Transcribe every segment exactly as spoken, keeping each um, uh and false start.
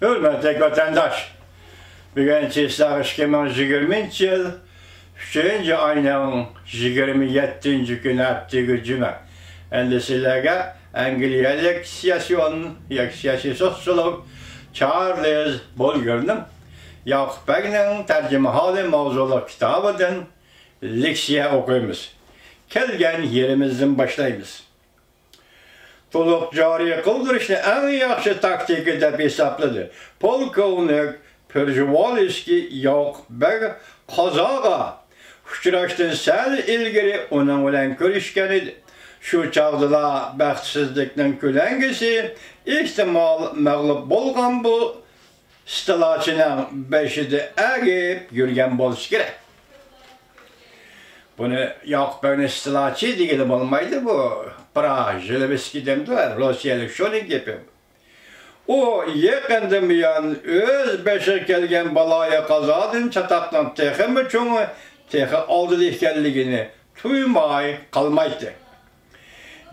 ھۆرمەتلىك ۋەتەنداش! بۈگۈن چىسلاغ ئىككى مىڭ يىگىرمىنچى يىل ئۈچىنچى ئاينىڭ يىگىرمە يەتتىنچى كۈنى، ھەپتىگە جۈمە. ئەمدى سىلەرگە ئەنگلىيەلىك سىياسىيون ياكى سىياسىي سوتسىيولوگ چارلىز بولگېرنىڭ ياقۇپ بەگنىڭ تەرجىمىھالى ماۋزۇلۇق كىتابىدىن لېكسىيە ئوقۇيمىز. كەلگەن يېرىمىزدىن باشلايمىز. تولۇق جارى قىلدۇرۇشنى ئەڭ ياخشى تاكتىكا دەپ ھېسابلىدى. پولكوۋنىك پېرژېۋالسكىي ياقۇپ بەگ قازاغا ئۇچراشتىن سەل ئىلگىرى ئۇنىڭ بىلەن كۆرۈشكەن ئىدى. شۇ چاغدىلا بەختسىزلىكنىڭ كۆلەڭگىسى ئېھتىمال مەغلۇپ بولغان بۇ ئىستىلاچىنىڭ بېشىدا ئەگىپ يۈرگەن بولسا كېرەك. بۇنى ياقۇپ بەگنى ئىستىلاچى دېگىلى بولمايدۇ، بۇ پراژېلېۋسكىي دەمدۇ، روسىيەلىك شۇنىڭ گېپى. ئۇ يېقىندىن بۇيان ئۆز بېشىغا كەلگەن بالايىقازادىن چاتاقنىڭ تېخىمۇ چوڭى، تېخى ئالدىدا ئىكەنلىكىنى تۇيماي قالمايتتى.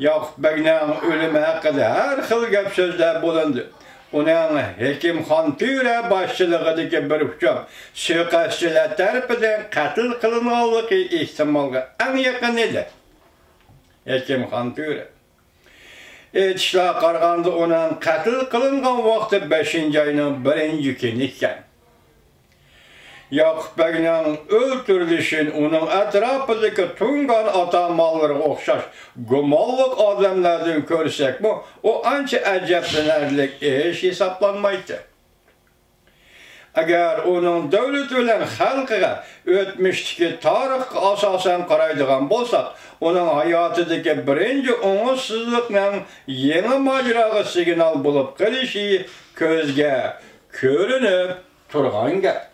ياقۇپ بەگنىڭ ئۆلۈمى ھەققىدە ھەر خىل گەپ سۆزلەر بولۇندى. ئۇنىڭ ھېكىم خان تۆرە باشچىلىقىدىكى بىر ئۇچۇم سۇيىقەستچىلەر تەرىپىدىن قەتل قىلىنغانلىقى ئېھتىمالغا ئەڭ يېقىن ئىدى. ھېكىم خان تۆرە. ئېيتىشلارغا قارىغاندا، ئۇنىڭ قەتل قىلىنغان ۋاقتى بەشىنچى ئاينىڭ بىرىنچى كۈنى ئىكەن. ياقۇپ بەگنىڭ ئۆلتۈرۈلۈشىنى ئۇنىڭ ئەتراپىدىكى تۇڭگان ئاتامانلىرىغا ئوخشاش گۇمانلىق ئادەملەردىن كۆرسەكمۇ، ئۇ ئانچە ئەجەبلىنەرلىك ئىش ھېسابلانمايتتى. ئەگەر ئۇنىڭ دۆلىتى بىلەن خەلقىگە ئۆتمۈشتىكى تارىخقا ئاساسەن قارايدىغان بولساق، ئۇنىڭ ھاياتىدىكى بىرىنچى ئوڭۇشسىزلىقنىڭ يېڭى ماجىراغا سىگنال بولۇپ قېلىشى كۆزگە كۆرۈنۈپ تۇرغان گەپ.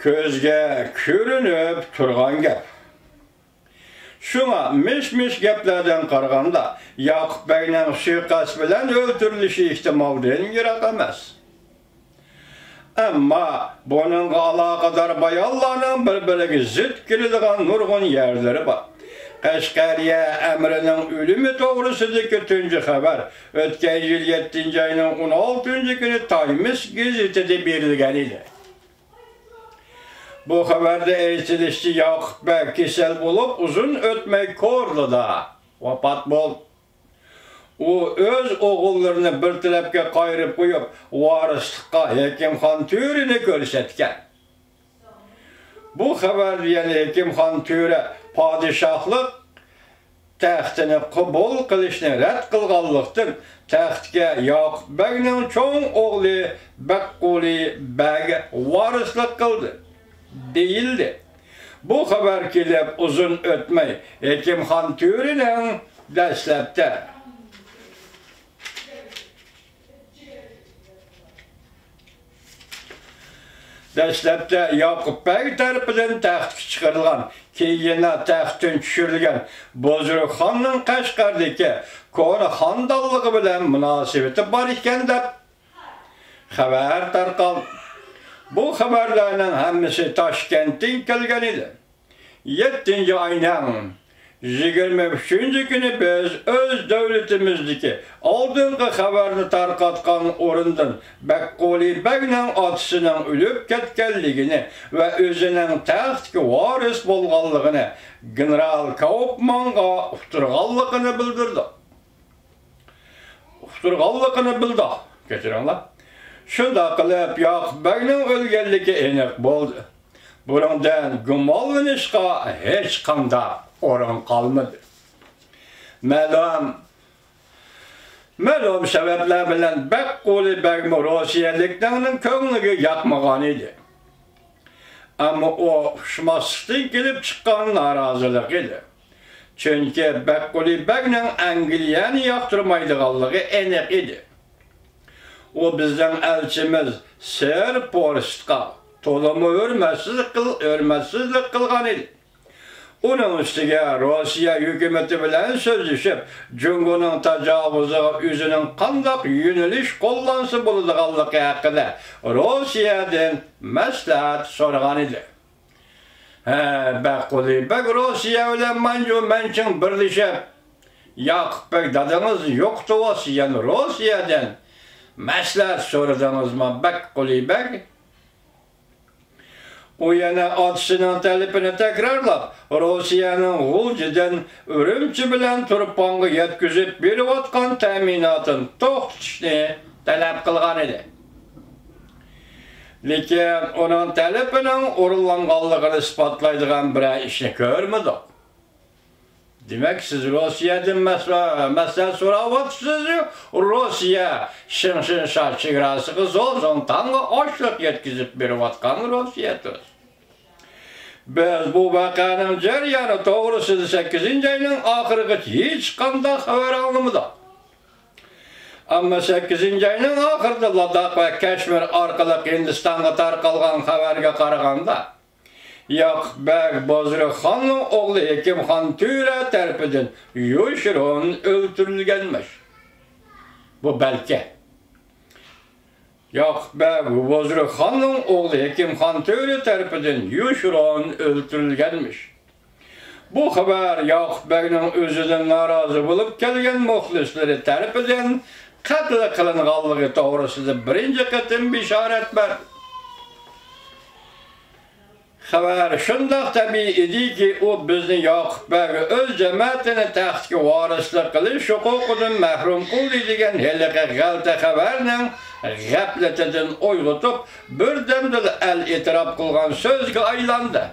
كۆزگە كۆرۈنۈپ تۇرغان گەپ. شۇڭا مىش-مىش گەپلەردىن قارىغاندا، ياقۇپ بەگنىڭ سۇيىقەست بىلەن ئۆلتۈرۈلۈشى ئېھتىمالدىن يىراق ئەمەس. ئەمما بۇنىڭغا ئالاقىدار بايانلارنىڭ بىر-بىرىگە زىت كېلىدىغان نۇرغۇن يەرلىرى بار. قەشقەرىيە ئەمىرىنىڭ ئۆلۈمى توغرىسىدىكى تۇنجى خەۋەر ئۆتكەن يىل يەتتىنچى ئاينىڭ ئون ئالتىنچى كۈنى تايمس گېزىتىدە بېرىلگەن ئىدى. بۇ خەۋەردە ئېيتىلىشىچە، ياقۇپ بەگ كېسەل بولۇپ، ئۇزۇن ئۆتمەي كورلىدا ۋاپات بولدى. ئۇ ئۆز ئوغۇللىرىنى بىر تەرەپكە قايرىپ قويۇپ، ۋارىسلىققا ھېكىم خان تۆرىنى كۆرسەتكەن. بۇ خەۋەردە يەنە ھېكىم خان تۆرە پادىشاھلىق تەختىنى قوبۇل قىلىشنى رەت قىلغانلىقتىن، تەختكە ياقۇپ بەگنىڭ چوڭ ئوغلى بەكقۇلى بەگ ۋارىسلىق قىلدى، دېيىلدى. بۇ خەۋەر كېلىپ ئۇزۇن ئۆتمەي، ھېكىم خان تۆرىنىڭ دەسلەپتە دەسلەپتە ياقۇپ بەگ تەرىپىدىن تەختكە چىقىرىلغان، كېيىن تەختتىن چۈشۈرۈلگەن بۇزرۇكخاننىڭ قەشقەردىكى كونا خاندانلىقى بىلەن مۇناسىۋىتى بار ئىكەن، دەپ خەۋەر تارقالدى. بۇ خەۋەرلەرنىڭ ھەممىسى تاشكەنتتىن كەلگەن ئىدى. يەتتىنچى ئاينىڭ يىگىرمە ئۈچىنچى كۈنى بىز ئۆز دۆلىتىمىزدىكى ئالدىنقى خەۋەرنى تارقاتقان ئورۇندىن بەكقۇلى بەگنىڭ ئاتىسىنىڭ ئۆلۈپ كەتكەنلىكىنى ۋە ئۆزىنىڭ تەختكە ۋارىس بولغانلىقىنى گېنېرال كاۇپمانغا ئۇقتۇرغانلىقىنى بىلدۈردۇق. ئۇقتۇرغانلىقىنى بىلدۇق. كەچۈرۈڭلار. شۇنداق قىلىپ، ياقۇپ بەگنىڭ ئۆلگەنلىكى ئېنىق بولدى. بۇنىڭدىن گۇمانلىنىشقا ھېچقانداق ئورۇن قالمىدى. مەلۇم، مەلۇم سەۋەبلەر بىلەن بەكقۇلى بەگمۇ روسىيەلىكلەرنىڭ كۆڭلىگە ياقمىغان ئىدى. ئەمما ئۇ ئۇقۇشماسلىقتىن كېلىپ چىققان نارازىلىق ئىدى. چۈنكى بەكقۇلى بەگنىڭ ئەنگلىيەنى ياقتۇرمايدىغانلىقى ئېنىق ئىدى. ئۇ بىزنىڭ ئەلچىمىز سېر پورستقا تولىمۇ ھۆرمەتسىزلىك قىل-، ھۆرمەتسىزلىك قىلغان ئىدى. ئۇنىڭ ئۈستىگە روسىيە ھۆكۈمىتى بىلەن سۆزلىشىپ، جۇڭگونىڭ تاجاۋۇزىغا ئۆزىنىڭ قانداق يۆنىلىش قوللانسا بولىدىغانلىقى ھەققىدە روسىيەدىن مەسلىھەت سورىغان ئىدى. ھە، بەكقۇلى بەگ روسىيە بىلەن مانجۇ مەنچىڭ بىرلىشىپ، ياقۇپ بەگ، دادىڭىزنى يوقىتىۋالسا يەنە روسىيەدىن مەسلىھەت سورىدىڭىزمۇ بەك قۇلى بەگ؟ ئۇ يەنە ئاتىسىنىڭ تەلىپىنى تەكرارلاپ، روسىيەنىڭ غۇلجىدىن ئۈرۈمچى بىلەن تۇرپانغا يەتكۈزۈپ بېرىۋاتقان تەمىناتىنى توختىتىشنى تەلەپ قىلغان ئىدى. لېكىن ئۇنىڭ تەلىپىنىڭ ئورۇنلانغانلىقىنى ئىسپاتلايدىغان بىرەر ئىشنى كۆرمىدۇق. دېمەك، سىز روسىيەدىن مەسلە-، مەسلىھەت سوراۋاتىسىز. روسىيە شىڭشىنشا چېگراسىغا زوزۇڭتاڭغا ئاشلىق يەتكۈزۈپ بېرىۋاتقان روسىيە تۇرسا. بىز بۇ ۋەقەنىڭ جەريانى توغرىسىدا سەككىزىنچى ئاينىڭ ئاخىرىغىچە ھېچقانداق خەۋەر ئاڭلىمىدۇق. ئەمما سەككىزىنچى ئاينىڭ ئاخىرىدا لاداخ ۋە كەشمىر ئارقىلىق ھىندىستانغا تارقالغان خەۋەرگە قارىغاندا، ياقۇپ بەگ بازرۇخ خاننىڭ ئوغلى ھېكىم خان تۆرە تەرىپىدىن يوشۇرۇن ئۆلتۈرۈلگەنمىش. بۇ بەلكى. ياقۇپ بەگ بازرۇخ خاننىڭ ئوغلى ھېكىم خان تۆرە تەرىپىدىن يوشۇرۇن ئۆلتۈرۈلگەنمىش. بۇ خەۋەر ياقۇپ بەگنىڭ ئۆزىدىن نارازى بولۇپ كەلگەن مۇخلىسلىرى تەرىپىدىن قەتل قىلىنغانلىقى توغرىسىدا بىرىنچى قېتىم بېشارەت بەردى. خەۋەر شۇنداق تەبىئىي ئىدىكى، ئۇ بىزنى ياقۇپ بەگ ئۆز جەمەتىنى تەختكە ۋارىسلىق قىلىش ھوقۇقىدىن مەھرۇم قىلدى دېگەن ھېلىقى غەلىتە خەۋەرنىڭ غەپلىتىدىن ئويغىتىپ، بىردەمدىلا ئەل ئېتىراپ قىلغان سۆزگە ئايلاندى.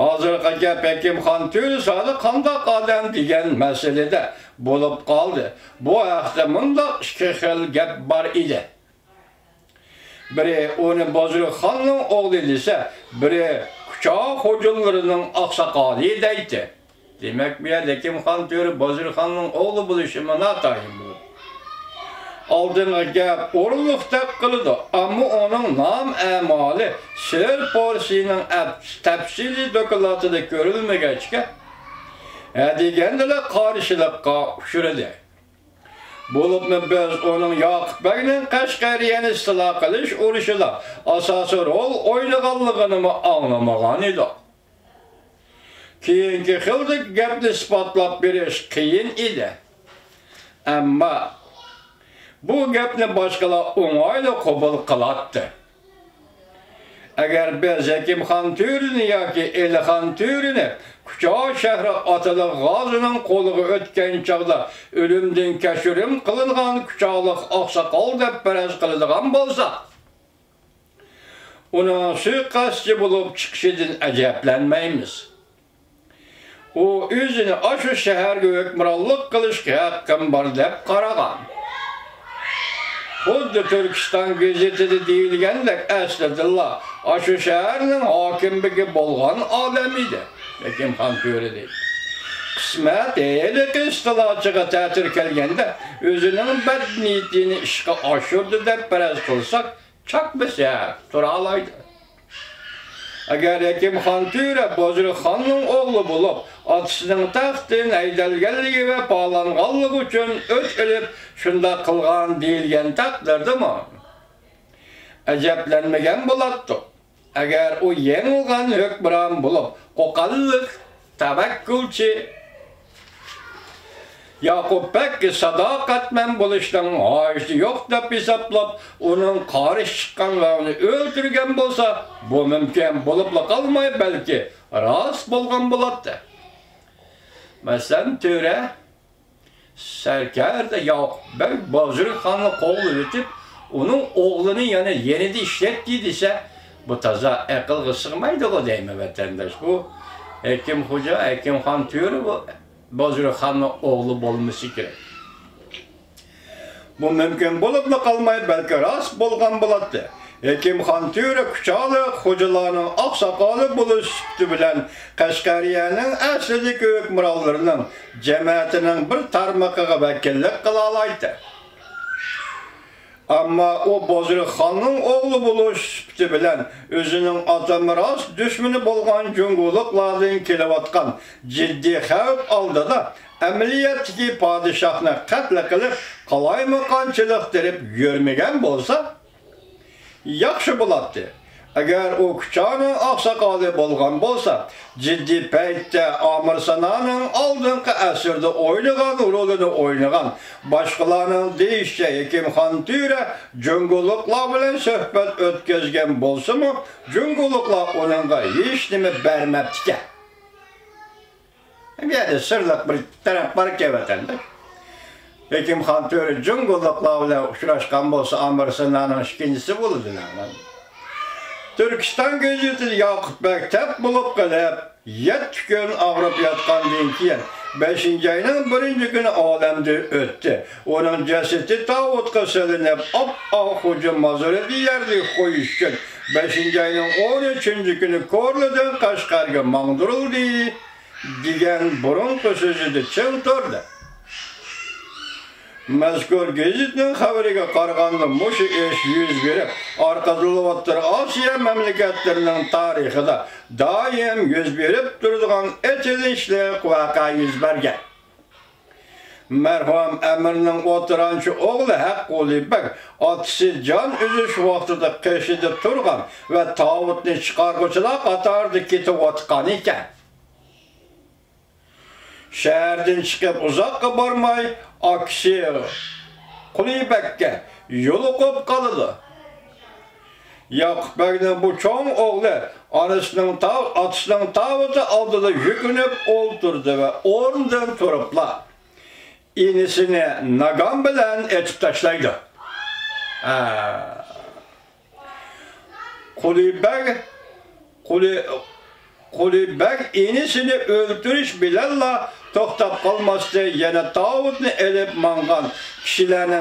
ھازىرقى گەپ ھېكىم خان تۆرىسى ھالى قانداق ئادەم دېگەن مەسىلىدە بولۇپ قالدى. بۇ ھەقتە مۇنداق ئىككى خىل گەپ بار ئىدى. بىرى ئۇنى بازرۇخ خاننىڭ ئوغلى دېسە، بىرى كۇچا خوجىلىرىنىڭ ئاقساقالى دەيتتى. دېمەك، بۇ يەردە ھېكىم خان تۆرە بازرۇخ خاننىڭ ئوغلى بولۇشىمۇ ناتايىن بۇ. ئالدىنقى گەپ ئورۇنلۇقتەك قىلىدۇ، ئەمما ئۇنىڭ نام-ئەمالى سىر پورسىنىڭ ئەپ-، تەپسىلىي دوكلاتىدا كۆرۈلمىگەچكە، ھە دېگەندىلا قارشىلىققا ئۇچرىدى. بولۇپمۇ بىز ئۇنىڭ ياقۇپ بەگنىڭ قەشقەرىيەنى ئىستىلا قىلىش ئۇرۇشىدا ئاساسىي رول ئوينىغانلىقىنىمۇ ئاڭلىمىغان ئىدۇق. كېيىنكى خىلدىكى گەپنى ئىسپاتلاپ بېرىش قىيىن ئىدى. ئەمما بۇ گەپنى باشقىلار ئوڭايلا قوبۇل قىلاتتى. ئەگەر بىز ھېكىمخان تۆرىنى ياكى ئېلىخان تۆرىنى كۇچا شەھىرى ئاتىلىق غازىنىڭ قولىغا ئۆتكەن چاغدا ئۆلۈمدىن كەچۈرۈم قىلىنغان كۇچالىق ئاقساقال دەپ پەرەز قىلىدىغان بولساق، ئۇنىڭ سۇيىقەستچى بولۇپ چىقىشىدىن ئەجەبلەنمەيمىز. ئۇ ئۆزىنى ئاشۇ شەھەرگە ھۆكۈمرانلىق قىلىشقا ھەققىم بار دەپ قارىغان. خۇددى تۈركىستان گېزىتىدە دېيىلگەندەك، ئەسلىدىنلا ئاشۇ شەھەرنىڭ ھاكىملىكى بولغان ئادەم ئىدى، ھېكىمخان تۆرە دەيدۇ. قىسمەت ھېلىقى ئىستىلاچىغا تەتۈر كەلگەندە، ئۆزىنىڭ بەد نىيىتىنى ئىشقا ئاشۇردى دەپ پەرەز قىلساق، چاكمىسە تۇرالايدۇ. ئەگەر ھېكىمخان تۆرە بازرۇخ خاننىڭ ئوغلى بولۇپ، ئاتىسىنىڭ تەختتىن ھەيدەلگەنلىكى ۋە پالانغانلىقى ئۈچۈن ئۆچ ئېلىپ، شۇنداق قىلغان دېيىلگەن تەقدىردىمۇ ئەجەبلەنمىگەن بولاتتۇق. ئەگەر ئۇ يېڭىلغان ھۆكۈمران بولۇپ، قوقانلىق، تەۋەككۈلچى، ياقۇپ بەگكە ساداقەتمەن بولۇشنىڭ ھاجىتى يوق دەپ ھېسابلاپ، ئۇنىڭ قارشى چىققان ۋە ئۇنى ئۆلتۈرگەن بولسا، بۇ مۇمكىن بولۇپلا قالماي، بەلكى راست بولغان بولاتتى. مەسىلەن، تۆرە سەركەردە ياقۇپ بەگ بازرۇخ خاننى قوغلىۋېتىپ، ئۇنىڭ ئوغلىنى يەنە يېنىدا ئىشلەتتى دېسە، بۇ تازا ئەقىلگە سىغمايدىغۇ دەيمەن، ۋەتەنداش. بۇ ھېكىم خوجا، ھېكىم خان تۆرە بۇ بازرۇخ خاننىڭ ئوغلى بولمىسا كېرەك. بۇ مۇمكىن بولۇپلا قالماي، بەلكى راست بولغان بولاتتى. ھېكىم خان تۆرە كۇچالىق خوجىلارنىڭ ئاقساقالى بولۇش سۈپىتى بىلەن قەشقەرىيەنىڭ ئەسلىدىكى ھۆكۈمرانلىرىنىڭ جەمەتىنىڭ بىر تارمىقىغا ۋەكىللىك قىلالايتتى. ئەمما ئۇ بازرۇخ خاننىڭ ئوغلى بولۇش سۈپىتى بىلەن ئۆزىنىڭ ئاتىمۇراس دۈشمىنى بولغان جۇڭگولۇقلاردىن كېلىۋاتقان جىددىي خەۋپ ئالدىدا ئەمەلىيەتتىكى پادىشاھنى قەتل قىلىپ، قالايمىقانچىلىق تېرىپ يۈرمىگەن بولسا، ياخشى بولاتتى. ئەگەر ئۇ كۇچانىڭ ئاقساقالى بولغان بولسا، جىددىي پەيتتە ئامىرسانانىڭ ئالدىنقى ئەسىردە ئوينىغان رولىنى ئوينىغان، باشقىلارنىڭ دېيىشىچە، ھېكىمخان تۆرە جۇڭگولۇقلار بىلەن سۆھبەت ئۆتكۈزگەن بولسىمۇ، جۇڭگولۇقلار ئۇنىڭغا ھېچنېمە بەرمەپتىكەن. بۇ يەردە سىرلىق بىر تەرەپ باركەن، ۋەتەنداش. ھېكىمخان تۆرە جۇڭگولۇقلار بىلەن ئۇچراشقان بولسا، ئامىرسانانىڭ ئىككىنچىسى بولىدۇ، نەدە؟ تۈركىستان گېزىتىدە ياقۇپ بەگ تەپ بولۇپ قېلىپ، يەتتە كۈن ئاغرىپ ياتقاندىن كېيىن، بەشىنچى ئاينىڭ بىرىنچى كۈنى ئالەمدىن ئۆتتى. ئۇنىڭ جەسىتى تاۋۇتقا سېلىنىپ، ئاپئاق خوجا مازىرىدا يەرلىك قويۇش ئۈچۈن، بەشىنچى ئاينىڭ ئون ئۈچىنچى كۈنى كورلىدىن قەشقەرگە ماڭدۇرۇلدى، دېگەن بۇرۇنقى سۆزىدە چىڭ تۇردى. مەزكۇر گېزىتنىڭ خەۋىرىگە قارىغاندا، مۇشۇ ئىش يۈز بېرىپ، ئارقىدىنلا ئوتتۇرا ئاسىيا مەملىكەتلىرىنىڭ تارىخىدا دائىم يۈز بېرىپ تۇرىدىغان ئېچىنىشلىق ۋەقە يۈز بەرگەن. مەرھۇم ئەمىرنىڭ ئوتتۇرانچى ئوغلى ھەققۇلى بەگ ئاتىسى جان ئۈزۈش ۋاقتىدا قېشىدا تۇرغان ۋە تاۋۇتنى چىقارغۇچىلار قاتارىدا كېتىۋاتقان ئىكەن. شەھەردىن چىقىپ ئۇزاققا بارماي، ئاكىسى قۇلى بەگكە يولۇقۇپ قالىدۇ. ياقۇپ بەگنىڭ بۇ چوڭ ئوغلى ئانىسىنىڭ تاۋ-، ئاتىسىنىڭ تاۋۇتى ئالدىدا يۈكۈنۈپ ئولتۇردى ۋە ئورنىدىن تۇرۇپلا ئىنىسىنى ناگان بىلەن ئېتىپ تاشلايدۇ. ھە. قۇلى بەگ، قۇلى، قۇلى بەگ ئىنىسىنى ئۆلتۈرۈش بىلەنلا توختاپ قالماستىن، يەنە تاۋۇتنى ئېلىپ ماڭغان كىشىلەرنىڭ